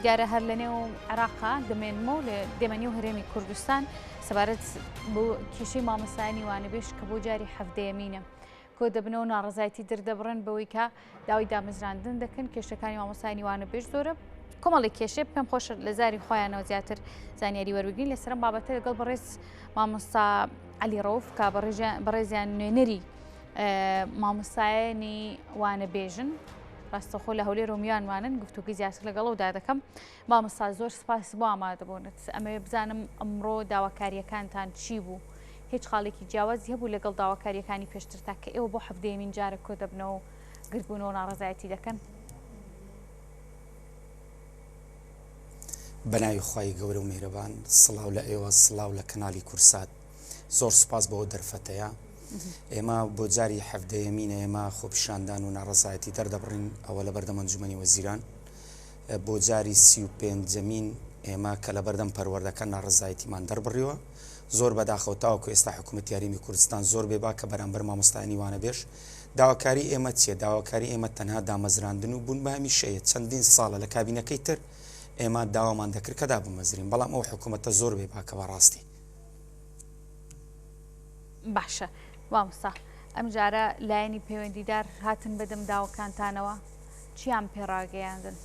دیارە هەر لە نێو عێراقا دەمێنمەوە لە دێمە نێو هەرێمی کوردستان سەبارەت بۆ کێشەی مامۆستایانی وانەبێژ کە بۆ جاری حەڤدەیەمینە کۆ دەبنەوە ناڕەزایەتی دەردەبڕن بەوەی کە داوای دامەزراندن دەکەن کێشەکانی مامۆستایانی وانەبێژ زۆرە کۆمەڵی کێشەی پێم خۆشە لە زاری خۆیانەوە زیاتر زانیاری وەربگرین لەسەرم بابەتە لەگەڵ بەڕێز مامۆستا عەلی ڕەوف کە بەڕێزیان نوێنەری مامۆستایانی وانەبێژن ڕاستەخۆ لە هەولێر و میوانمانن گفتوگوی زیاتر لەگەڵەودا دەکەم مامۆستا زۆر سپاس بۆ ئامادەبوونت ئەمەوێ بزانم ئەمڕۆ داواکاریەکانتان چی بوو هیچ خاڵێکی جیاوازی هەبوو لەگەڵ داواکاریەکانی پێشتر تا کە ئێوە بۆ حەفتەیەمین جارە کۆ دەبنەوە و گردبوونەوە ناڕەزایەتی دەکەن؟ بەناوی خوای گەورە و میهرەبان سڵاو لە ئێوە سڵاو لە کەنالی کورسات زۆر سوپاس بۆ ئەو دەرفەتەیە ئێمە بۆ جاری حەڤدەیەمینە ئێمە خۆپیشاندان و ناڕەزایەتی دەردەبڕین ئەوە لە بەردەم ئەنجومەنی وەزیران بۆ جاری 35ەمین ئێمە کە لە بەردەم پەروەردەکە ناڕەزایەتیمان دەربڕیوە زۆر بەداخەوە تاوەکو ئێستا حکوومەتی هەرێمی کوردستان زۆر بێباکە بەرامبەر مامۆستایانی وانەبێژ داواکاری ئێمە چییە؟ داواکاری ئێمە تەنها دامەزراندن و بوون بە هەمیشەیە، چەندین ساڵە لە کابینەکەی تر ئێمە داوامان دەکرد کە دابمەزرین، بەڵام ئەو حکوومەتە زۆر بێ باکە بەڕاستی. باشە مامۆستا ئەمجارە لایەنی پەیوەندیدار هاتن بەدەم داوەکانتانەوە چیان پێ ڕاگەیاندن؟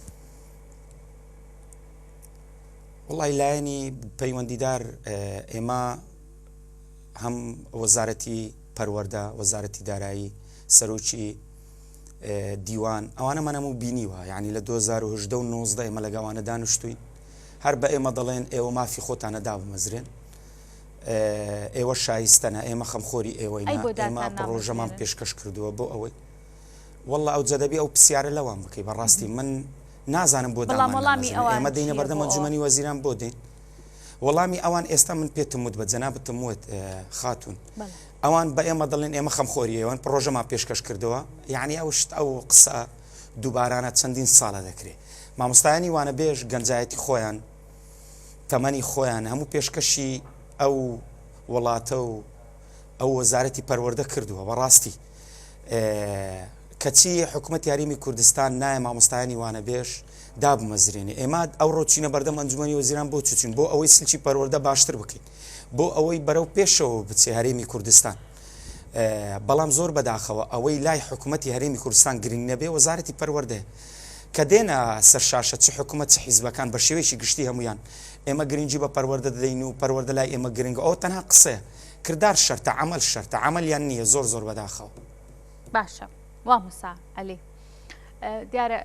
وەڵی لایەنی پەیوەندیدار ئێمە هەم وەزارەتی پەروەردە، وەزارەتی دارایی، سەرۆکی دیوان ئەوانەمان هەموو بینیوە یعنی لە 2018 و 19 ئێمە لەگەوانە دانیشتوین هەر بە ئێمە دەڵێن ئێوە مافی خۆتانە دابمەزرێن ئێوە شایستەنە ئێمە خەمخۆری ئێوەی ئێمە پڕۆژەمان پێشکەش کردووە بۆ ئەوەی والله ئەو جەدەبی ئەو پرسیارە لەوان بکەی بەڕاستی من نازانم بۆ داڵامی ئێمە دەینە بەردەم ئەنجومەنی وەزیران بۆ دێن وەڵامی ئەوان ئێستا من پێتم وت بە جەنابتم وت خاتون ئەوان بە ئێمە دەڵێن ئێمە خەمخۆری ئێوەن پڕۆژەمان پێشکەش کردەوە یعنی ئەو شت ئەو قسە دووبارانە چەندین ساڵە دەکرێت مامۆستایانی وانە بێژ گەنجایەتی خۆیان تەمەنی خۆیان هەموو پێشکەشی ئەو وڵاتە و ئەو وەزارەتی پەروەردە کردووە بەڕاستی کەچی حکومەتی هەرێمی کوردستان نایە مامۆستایانی وانەبێژ دابمەزرێنێ ئێمە ئەوڕۆ چینە بەردەم ئەنجومەنی وەزیران بۆ چوین بۆ ئەوەی سلکی پەروەردە باشتر بکەین بۆ ئەوەی بەرەو پێشەوە بچێ هەرێمی کوردستان بەڵام زۆر بەداخەوە ئەوەی لای حکوومەتتی هەرێمی کوردستان گرنگ نەبێ وەزارەتی پەروەردەیە کە دێنە سەر شاشە چ حکوومەت چ حیزبەکان بە شێوەیەکی گشتی هەمویان ئێمە گرنگی بە پەروەردە دەدەین و پەروەردە لای ئێمە گرنگە ئەوە تەنها قسەیە کردار شەرتە عەمەل شەرتە عەمەلیان نییە زۆر زۆر بەداخەوە. باشە مامۆستا عەلی دیارە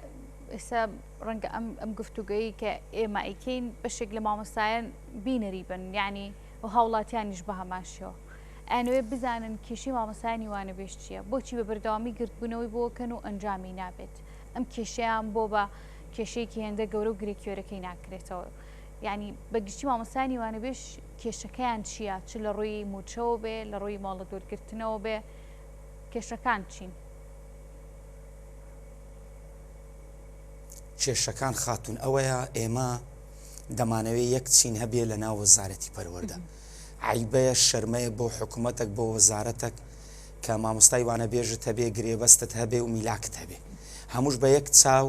ئێستا ڕەنگە ئەم ئەم گفتوگەی کە ئێمە ئەیکەین بەشێک لە مامۆستایان بینەری بن یعنی و هاوڵاتیانیش بە هەمان شێوە ئەیانەوێ بزانن کێشەی مامۆستایانی وانەبێژ چییە بۆچی بە بەردەوامی گردبوونەوەی بۆکەن و ئەنجامی نابێت ئەم کێشەیان بۆ بە کێشەیەکی هێندە گەورە و گرێکیۆرەکەی ناکرێتەوە یعنی بە گشتی مامۆستایانی وانەبێژ کێشەکەیان چییە چ لە ڕووی مووچەوە بێ لە ڕووی مۆڵەت وەرگرتنەوە بێ کێشەکان چین؟ کێشەکان خاتوون ئەوەیە ئێمە دەمانەوێ یەک چین هەبێ لە ناو وەزارەتی پەروەردە عیبەیە شەرمەیە بۆ حکوومەتێک بۆ وەزارەتێک کە مامۆستای وانەبێژت هەبێ گرێبەستت هەبێ و میلاکت هەبێ هەمووش بە یەک چاو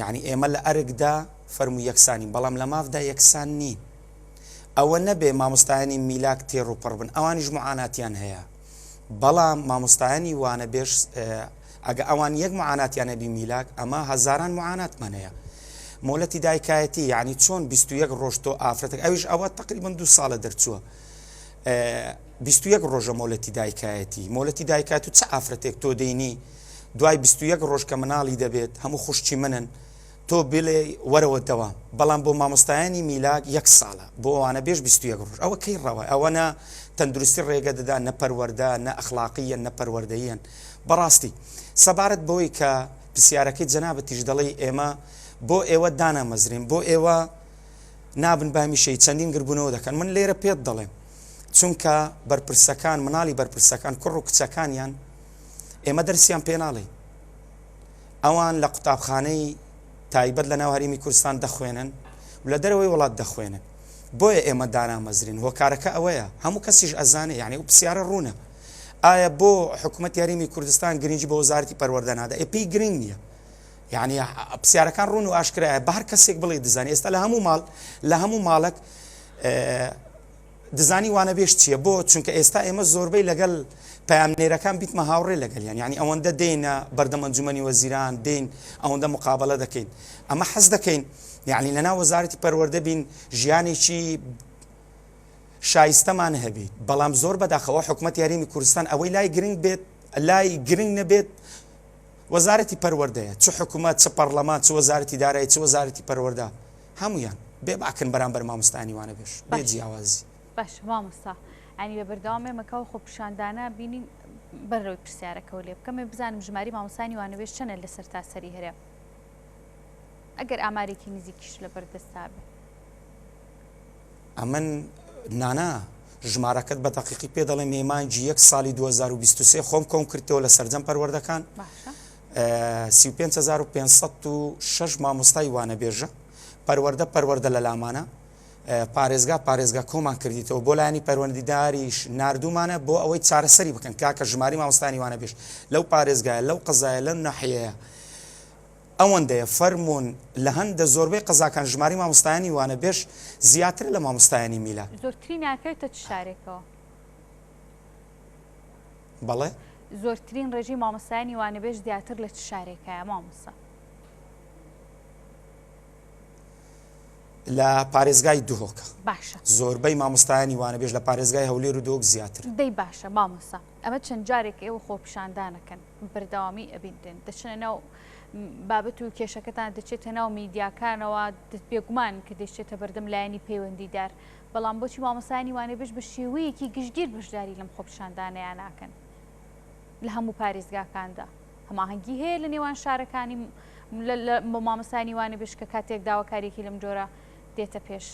یعنی ئێمە لە ئەرکدا فەرموو یەکسانین بەڵام لە مافدا یەکسان نین ئەوە نەبێ مامۆستایانی میلاک تێر و پڕ بن ئەوانیش معاناتیان هەیە بەڵام مامۆستایانی وانەبێژ ئەگە ئەوان یەک معاناتیان هەبی میلاک ئەمە هەزاران معاناتمان هەیە مۆلەتی دایکایەتی یعنی چۆن 21 ڕۆژ تۆ ئافرەتێک ئەویش ئەوە تقریبا دو ساڵە دەرچووە 21 ڕۆژە مۆلەتی دایکایەتی مۆلەتی دایکات و چ ئافرەتێک تۆ دێنی دوای 21 ڕۆژ کە مناڵی دەبێت هەموو خوشکی منن تۆ بلێ وەرەوە دەوام بەڵام بۆ مامۆستایانی میلاک یەک ساڵە بۆ ئەوانە بێژ 21 ڕۆژ ئەوە کەی ڕەوە ئەوە نە تەندروستی ڕێگە دەدا نە پەروەردە نە ئەخلاقیە نە پەروەردەییەن بەڕاستی سەبارەت بەوەی کە پرسیارەکەی جەنابتیش دەڵێی ئێمە بۆ ئێوە دانامەزرین بۆ ئێوە نابن بامیشەی چەندین گربوونەوە دەکەن من لێرە پێت دەڵێم چونکە بەرپرسەکان مناڵی بەرپرسەکان کوڕ و کچەکانیان ئێمە دەرسیان پێناڵێ ئەوان لە قوتابخانەی تایبەت لە ناو هەرێمی کوردستان دەخوێنن و لە دەرەوەی وڵات دەخوێنن بۆیە ئێمە دانامەزرین هۆکارەکە ئەوەیە هەموو کەسیش ئەزانێ یعنی ئەو پرسیارە ڕوونە ئایا بۆ حکوومەت هەرێمی کوردستان گرنگی بە وەزارەتی پەروەردە نادا ئێ پێی گرنگ نییە. یعنی پرسیارەکان ڕوون و ئاشکرایە بە هەر کەسێک بڵێ دزانی ئێستا لە هەموو ماڵ لە هەموو ماڵک دزانی وانەبێژ چییە بۆ چونکە ئێستا ئێمە زۆربەی لەگەل پەیامنێرەکان بیتمە هاوڕێ لەگەلیان یعنی ئەوەندە دێینە بەردەم ئەنجومەنی وەزیران دێین ئەوەندە مقابلە دەکەین ئەمە حەز دەکەین یعنی لەناو وەزارەتی پەروەردە بین ژیانێکی شایستەمان هەبیت بەڵام زۆر بەداخەوە حکومەتی هەرێمی کوردستان ئەوەی لای گرنگ بێت لای گرنگ نەبێت وەزارەتی پەروەردەیە چ حکومەت چ پەڕلەمان چ وەزارەتی دارایی چ وەزارەتی پەروەردە هەموویان بێ باکن بەرامبەر مامۆستایانی وانەبێژ بێ باش جیاوازی. باشە مامۆستا یانی بە بەردەوام ئێمە کە ئەو خۆپیشاندانە بینین بەر لەوەی پرسیارەکەوە لێ بکەم ئێ بزانم ژماری مامۆستایانی وانەبێژ چەنە لە سەرتاسەری هەرێم ئەگەر ئامارێکی نزیکیش لەبەر دەستا بێ. ئەمن نانا ژمارەکەت بە دەقیقی پێ دەڵێم ی مانگی یەک ساڵی 2023 خۆم کۆم کردەوە لە سەرجەم پەروەردەکان 35506 مامۆستای وانەبێژە پەروەردە پەروەردە لە لامانە پارێزگا پارێزگا کۆمان کردیتەوە بۆ لایەنی پەروەندیداریش نردومانە بۆ ئەوەی چارەسەری بکەن کاکە ژماری مامۆستانی وانەبێژ لەو پارێزگایە لەو قەزایە لەو ناحیەیە ئەوەندەیە فەرموون لە هەندە زۆربەی قەزاکان ژمارەی مامۆستایانی وانەبێژ زیاترە لە مامۆستایانی میلاک. زۆرترین ئاکەوێتە چ شارێکەوە؟ بەڵێ؟ زۆرترین ڕێژەی مامۆستایانی وانەبێژ زیاتر لە چ شارێکایە مامۆستا؟ لە پارێزگای دهۆکە. باشە. زۆربەی مامۆستایانی وانەبێژ لە پارێزگای هەولێر و دهۆک زیاترن. دەی باشە مامۆستا ئەمە چەند جارێکە ئێوە خۆپیشاندانەکەن بەردەوامی ئەبینرێن دەچنە ناو بابەت و کێشەکەتان دەچێتە ناو میدیاکانەوە بێگومان کە دەچێتە بەردەم لایەنی پەیوەندیدار بەڵام بۆچی مامۆستایانی وانەبێژ بە شێوەیەکی گشتگیر بەشداری لەم خۆپیشاندانەیان ناکەن لە هەموو پارێزگاکاندا هەماهەنگی هەیە لە نێوان شارەکانی مامۆستایانی وانەبێژ کە کاتێک داواکاریەکی لەم جۆرە دێتە پێش.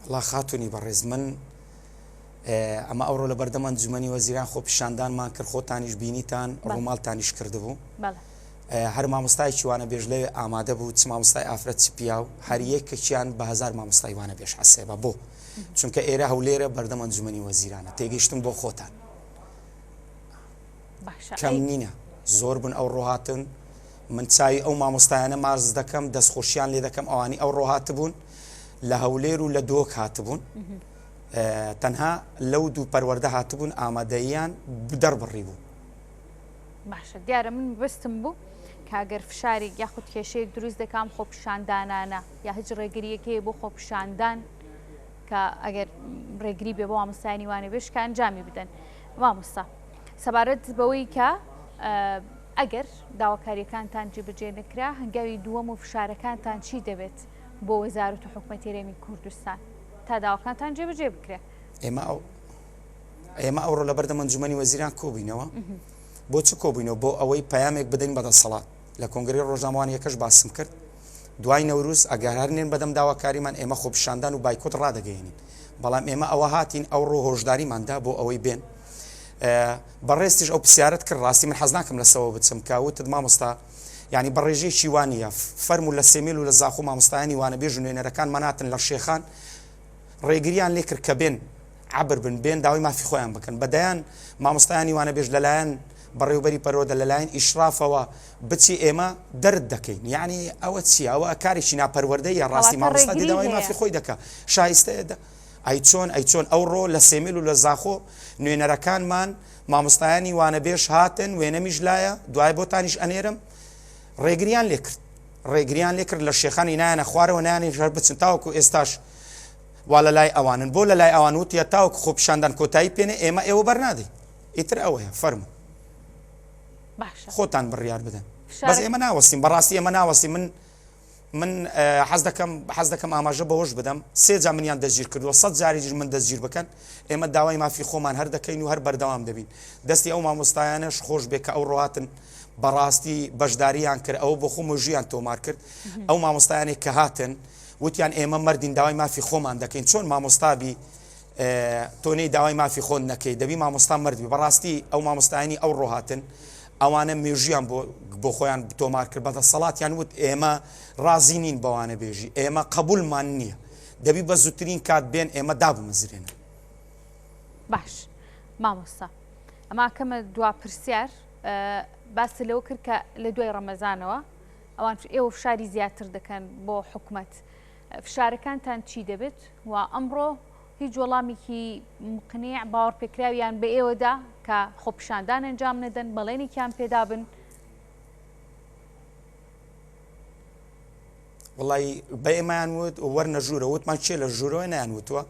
وەڵا خاتونی بەڕێز من ئەمە ئەوڕۆ لە بەردەم ئەنجومەنی وەزیران خۆپیشاندانمان کرد خۆتانیش بینیتان ڕووماڵتانیش کردبوو هەر مامۆستایەکی وانە بێژ لەوێ ئامادە بوو چ مامۆستای ئافرەت چ پیاو هەر یەکێکیان بە هزار مامۆستای وانە بێژ حەسێبە بۆ چونکە ئێرە هەولێرە بەردەم ئەنجومەنی وەزیرانە تێگەیشتن بۆ خۆتان کەم نینە زۆر بوون ئەو ڕۆهاتن من چاوی ئەو مامۆستایانە ماچ دەکەم دەستخۆشیان لێ دەکەم ئەوانی ئەو ڕۆهاتبوون لە هەولێر و لە دۆک هاتبوون تەنها لەو دوو پەروەردە هاتبوون ئامادەییان دەربڕی بوو. باشە دیارە من مەبەستم بوو کە ئەگەر فشارێک یاخود کێشەیەک دروست دەکام خۆپیشاندانانە یا هیچ ڕێگریەک هەیە بۆ خۆپیشاندان کە ئەگەر ڕێگری بێ بۆ مامۆستایانی وانەبێژ کە ئەنجامی بدەن مامۆستا سەبارەت بەوەی کە ئەگەر داواکاریەکانتان جێبەجێ نەکرا هەنگاوی دووەم و فشارەکانتان چی دەبێت بۆ وەزارەت و حکومەتی هەرێمی کوردستان تا داواکانتان جێبەجێ بکرێ؟ ئێمە ئەو ئێمە ئەوڕۆ لە بەردەم ئەنجومەنی وەزیران کۆبووینەوە بۆ چ کۆبووینەوە بۆ ئەوەی پەیامێک بدەین بە دەسەڵات لە کۆنگرەی ڕۆژنامەوانیەکەش باسم کرد دوای نەوروز ئەگەر هەر نێن بەدەم داواکاریمان ئێمە خۆپیشاندان و بایکۆت ڕادەگەیەنین بەڵام ئێمە ئەوە هاتین ئەوڕۆ هۆشداریمان دا بۆ ئەوەی بێن بەڕێزتیش ئەو پرسیارت کرد ڕاستی من حەز ناکەم لەسەوە بچم کە وتت مامۆستا یعنی بە ڕێژەیەکی وا نییە فەرموو لە سێمێل و لە زاخۆ مامۆستایانی وانەبێژ و نوێنەرەکانمان هاتن لە شێخان ڕێگریان لێ کرد کە بێن عەبر بن بێن داوای مافی خۆیان بکەن بە دەیان مامۆستایانی وانەبێژ لەلایەن بەڕێوبەری پەروەردە لەلایەن ئیشرافەوە بچی ئێمە دەرت دەکەین یعنی ئەوە چییە ئەوە کارێکی ناپەروەردەیە ڕاستی کەواتە مامۆستا دێ ڕێگری داوای هەیە. مافی خۆی دەکا شایستەیە دە ئەی چۆن ئەی چۆن ئەوڕۆ لە سێمێل و لە زاخۆ نوێنەرەکانمان مامۆستایانی وانەبێژ هاتن وێنەمیش لایە دوای بۆتانیش ئەنێرم ڕێگریان لێ کرد ڕێگریان لێ کرد لە شێخانی نایەنە خوارەوە نایانێ هەر بچن تاوەکو ئێستاش وا لە لای ئەوانن بۆ لە لای ئەوان وتیە تاوەکو خۆپیشاندان کۆتایی پێنێ ئێمە ئێوە بەرنادەین ئیتر ئەوەیە فەرموو باشە خۆتان بڕیار بدەن بەس فشارەکە ئێمە ناوەستین بەڕاستی ئێمە ناوەستین من من حەز دەکەم حەز دەکەم ئاماژە بەوەش بدەم سێ جار منیان دەستگیر کردووە سەد جاریش من دەستگیر بکەن ئێمە داوای مافی خۆمان هەر دەکەین و هەر بەردەوام دەبین دەستی ئەو مامۆستایانەش خۆش بێ کە ئەو ڕۆهاتن بەڕاستی بەشداریان کرد ئەوە بۆ خۆ مۆژیان تۆمار کرد ئەو مامۆستایانێک کە هاتن وتیان ئێمە مەردین داوای مافی خۆمان دەکەین چۆن مامۆستا بی تۆ نەی داوای مافی خۆت نەکەی دەبی مامۆستا مەرد بی بەڕاستی ئەو مامۆستایانی ئەو ڕۆهاتن ئەوانە مێژویان بۆ بۆ خۆیان تۆمار کرد بە دەسەڵاتیان وت ئێمە ڕازی نین بەوانە بێژی ئێمە قبولمان نییە دەبی بە زووترین کات بێن ئێمە دابمەزرێنن. باش مامۆستا ئەما کەمە دوا پرسیار. باست لەوە کرد کە لە دوای ڕەمەزانەوە ئەوان ئێوە فشاری زیاتر دەکەن بۆ حکومەت فشارەکانتان چی دەبێت و ئەمڕۆ هیچ وەڵامێکی مقنیع باوەڕپێکراویان بە ئێوەدا کە خۆپیشاندان ئەنجام نەدەن بەڵێنێکیان پێدابن؟ وڵی بە ئێمەیان وت وەرنە ژوورە وتمان چێ لە ژوورەوە نیان وتووە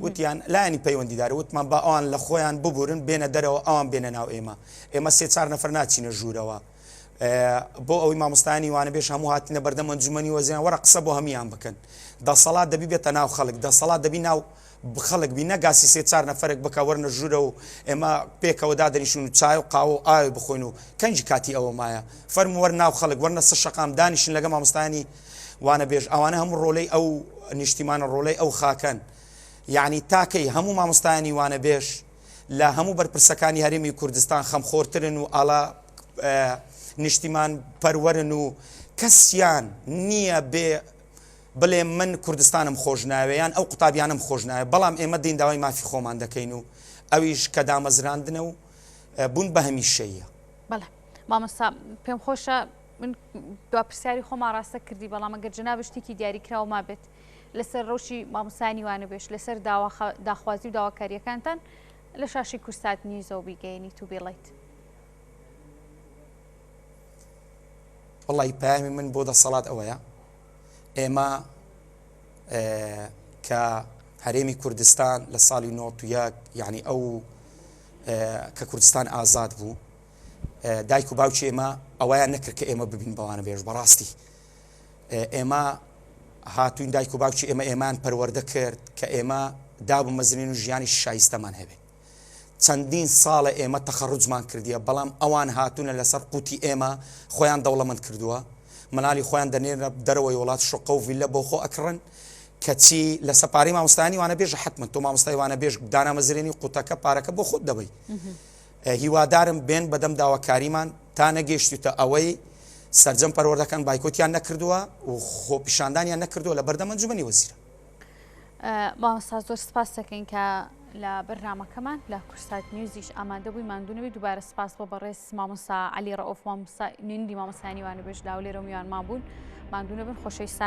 وتیان لایەنی پەیوەندیدار وتمان با ئەوان لە خۆیان ببورن بێنە دەرەوە ئەوان بێنە ناو ئێمە ئێمە سێ چار نەفەر ناچینە ژوورەوە بۆ ئەوەی مامۆستایانی وانەبێژ هەموو هاتنە بەردەم ئەنجومەنی وەزیران وەرە قسە بۆ هەموویان بکەن دەسەڵات دەبی بێتە ناو خەڵک دەسەڵات دەبی ناو خەڵک بی نەگاسی سێ چار نەفەرێک بکە وەرنە ژوورە و ئێمە پێکەوە دادەنیشن و چای و قاوە و ئاوێ بخۆین و کەنجی کاتی ئەوە مایە فەرموو وەر ناو خەڵک وەرنە سەر شەقام دانیشن لەگە مامۆستایانی وانەبێژ ئەوانە هەموو ڕۆلەی ئەو نیشتیمانە ڕۆلەی ئەو خاکەن یعنی تاکەی هەموو مامۆستایانی وانەبێژ لە هەموو بەرپرسەکانی هەرێمی کوردستان خەمخۆرترن و ئاڵا نیشتیمان پەروەرن و کەسیان نییە بێ بڵێ من کوردستانم خۆش ناوێ یان ئەو قوتابیانم خۆش ناوێ بەڵام ئێمە دین داوای مافی خۆمان دەکەین و ئەویش کە دامەزراندنە و بوون بە هەمیشەیە. بەڵێ مامۆستا پێم خۆشە من دوا پرسیاری خۆم ئاراستە کردی بەڵام ئەگەر جەنابت شتێکی دیاریکراو مابێت لەسەر ڕەوشی مامۆستایانی وانەبێژ لەسەر داخوازی و داواکارییەکانتان لە شاشەی کوردسات نیوزەوە بیگەیەنیت و بیڵێیت. وەڵی پەیامی من بۆ دەسەڵات ئەوەیە ئێمە کە هەرێمی کوردستان لە ساڵی 91 یعنی ئەو کە کوردستان ئازاد بوو دایک و باوکی ئێمە ئەوەیان نەکرد کە ئێمە ببین بەوانە بێژ بەڕاستی ئێمە هاتوین دایک و باوکی ئێمە ئێمان پەروەردە کرد کە ئێمە دابمەزرین و ژیانی شایستەمان هەبێت چەندین ساڵە ئێمە تەخەڕوجمان کردیە بەڵام ئەوان هاتوونە لەسەر قوتی ئێمە خۆیان دەوڵەمەند کردووە منالی خۆیان دەنێرنە دەرەوەی وڵات شوقە و ڤیلە بۆ خۆ ئەکڕن کەچی لەسەر پارەی مامۆستایانی وانە بێژە حتمما تۆ مامۆستای وانە بێژ دانامەزرێنی قوتەکە پارەکە بۆ خۆت دەبەی هیوادارم بێن بەدەم داواکاریمان تا نەگەیشتوتە ئەوەی سەرجەم پەروەردەکان بایکۆتیان نەکردووە و خۆپیشاندانیان نەکردووە لە بەردەم ئەنجومەنی وەزیران. مامۆستا زۆر سپاس دەکەین کە لە بەرنامەکەمان لە کوردسات نیوزیش ئامادە بووی ماندوو نەبی دووبارە سپاس بۆ بەڕێز مامۆستا عەلی ڕەئوف مامۆستا نوێنەری مامۆستایانی وانەبێژ لە هەولێرەوە میوانمان بوون ماندوو نەبن خۆشەویستان.